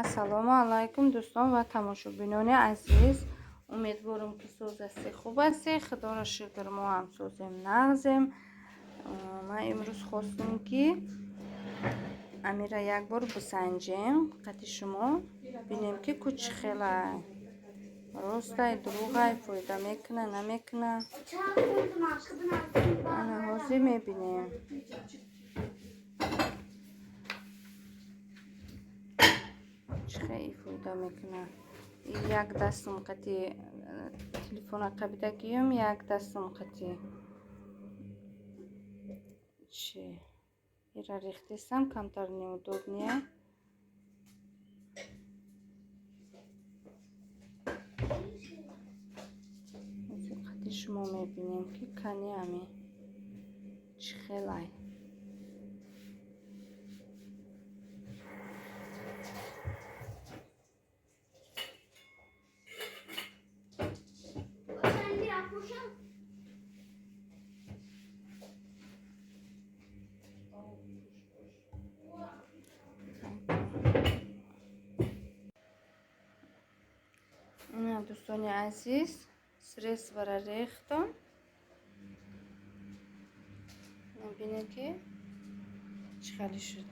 Ассалому алайкум, дӯстон ва тамошобинони азиз. Умедворам, ки соз ҳастед, хуб ҳастед. Худоро шукр, мо ҳам созем, нағзем. Ман имрӯз хостум, ки амира як бор бисанҷем қати шумо, бинем, ки ку чӣ хела, ростай, дурӯғай, фоида мекуна, намекуна. Ана ҳозир мебинем. Чӣ хел фоида мекуна. Як дастам қати телефона қабидагиюм, як дастам қати чи ира рехтесам, камтар неудобный. Қати шумо мебинем, ки кани ами чӣ хелай. Дӯстони азиз, средствора рехтам, бинед, ки чӣ хеле шуд.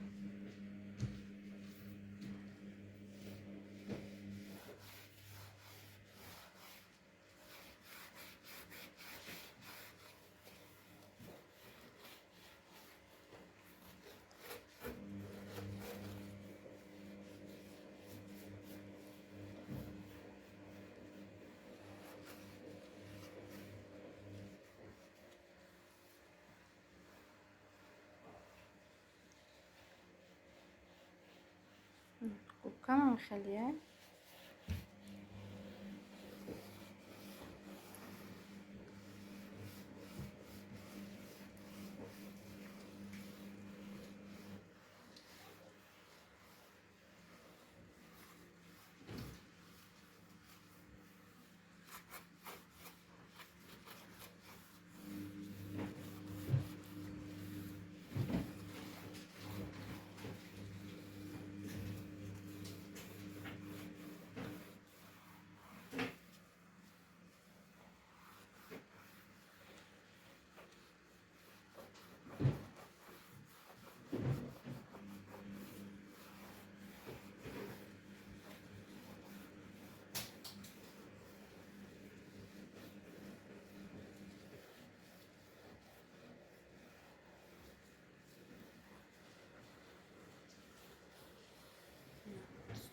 Губкамам хеле.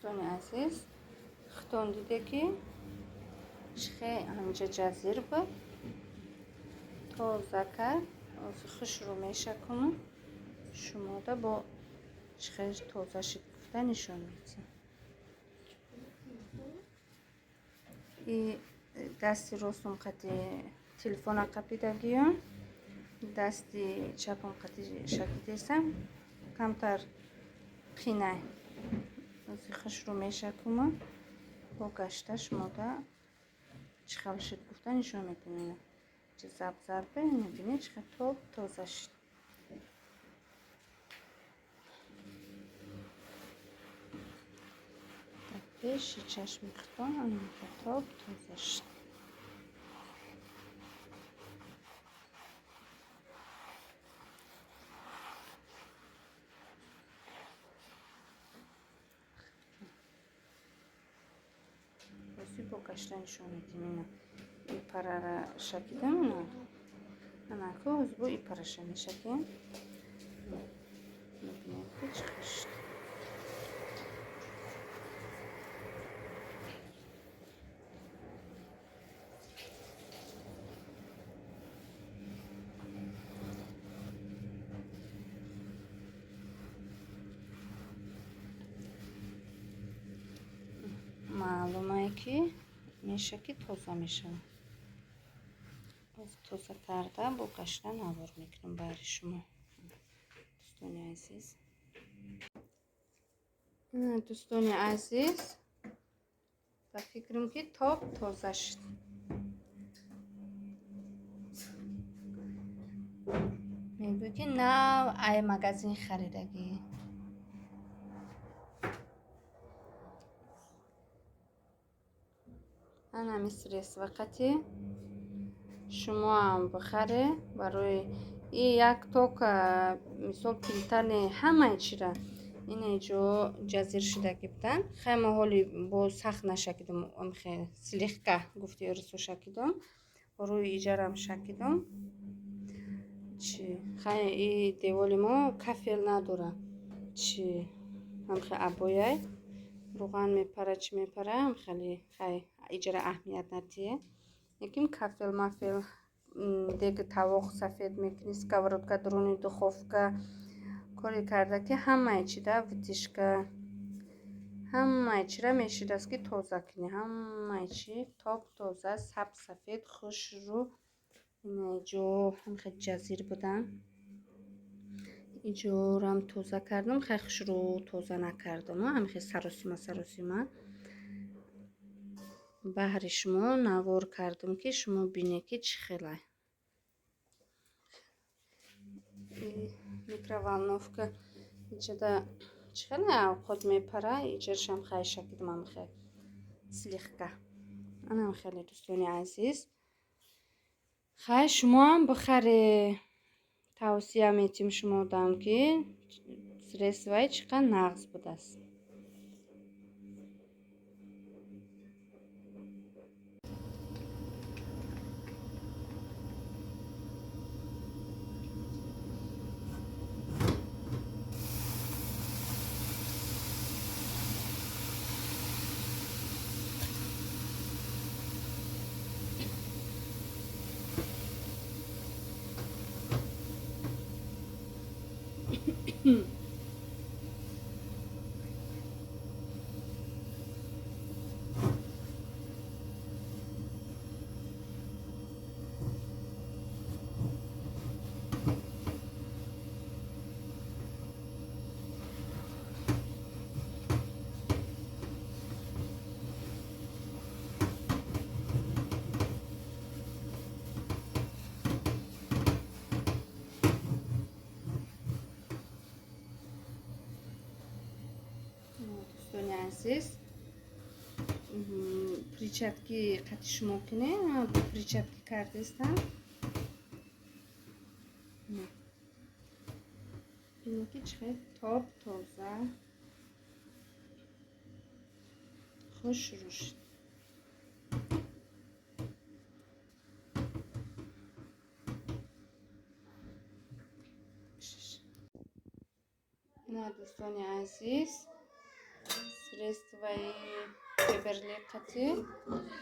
Дӯстони азиз, худтон диде, ки чихе ҳаминҷа ҷазир буд, тоза кард. Ҳозир хушрӯ мешакунам, шумода бо чихе тоза шид гуфта нишон медиҳам. И дасти ростум қати телефона қапидагиём, дасти чапам қати шакидесам, камтар қинай. Ҳозир хушрӯ мешакунам, бо гашта шумода чӣ хел шуд гуфта нишон медиҳам. Чи заб зарбе, мебинед, чӣ хел тоб тоза шуд. Дар пеши чашми худтон тоб тоза шуд. Ҳозир бо гашта нишон медиҳем. Ина и парара шакидам, ина анако, ҳозир бо и параша мешакем, мебинем, ки чӣ хел шуд. Маълумае, ки меша, ки тоза мешавад. Тоза карда, бо гашта навор мекунам баҳри шумо, дӯстони азиз. Дӯстони азиз, ба фикрам, ки тоб тоза шуд. Мегӯй, ки нав ай магазин харидагӣ. Ҳами средства қати шумоам бихаре барои и як тока мисол плита не, ҳамаи чира ина ҷо ҷазир шудагӣ будан. Хай, мо ҳоли боз сахт нашакидум, омхе слегка гуфти русо шакидум, рӯи иҷарам шакидум. Чи хай, и деволи мо кафел надора, чи ҳамхе обояй, руған мепара, чӣ мепара, ҳамхели. Хай, иҷара аҳамият натие, лекин кафел мафел, деги тавоқ сафед мекунӣ, сковородка, дуруни духовка коре карда ки ҳамаи чида, вытяжка, ҳамаи чира мешидаст ки тоза кунӣ. Ҳамаи чи топ тоза, саб сафед, хушрӯ. Ина ҷо ҳамхе ҷазир будан, иҷорам тоза кардам. Хай, хушрӯ тоза накардам, ҳамхе саросима саросима. Баҳри шумо навор кардам, ки шумо бинед, ки чӣ хелай. Микроволновка иҷода чӣ хеле авқот мепара, иҷаршам хай шакидам, ҳамхе слегка. Анам хеле, дӯстони азиз. Хай, шумоам бихаре, тавсия метим шумодам, ки средстваи чӣ қадр нағз будааст. Дӯстони азиз, перчатки қати шумо кунем, перчатки кардестам. Бинед, ки чӣ хел топ тоза, хушрӯ шуд. Ина, дӯстони азиз, средстваи Фаберлик қати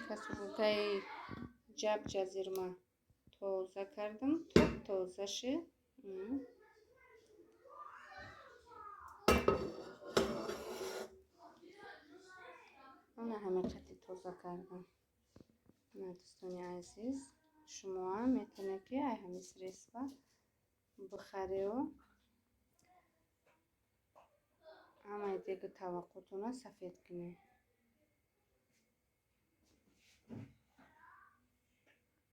кастрюлькаи ҷаб ҷазирма тоза кардам, топ тоза шид. Ана ҳамин қати тоза кардам. Ина, дӯстони азиз, шумоам метавонед, ки ай ҳамин средства бихареу ҳамаи деги таваққутона сафед кунед.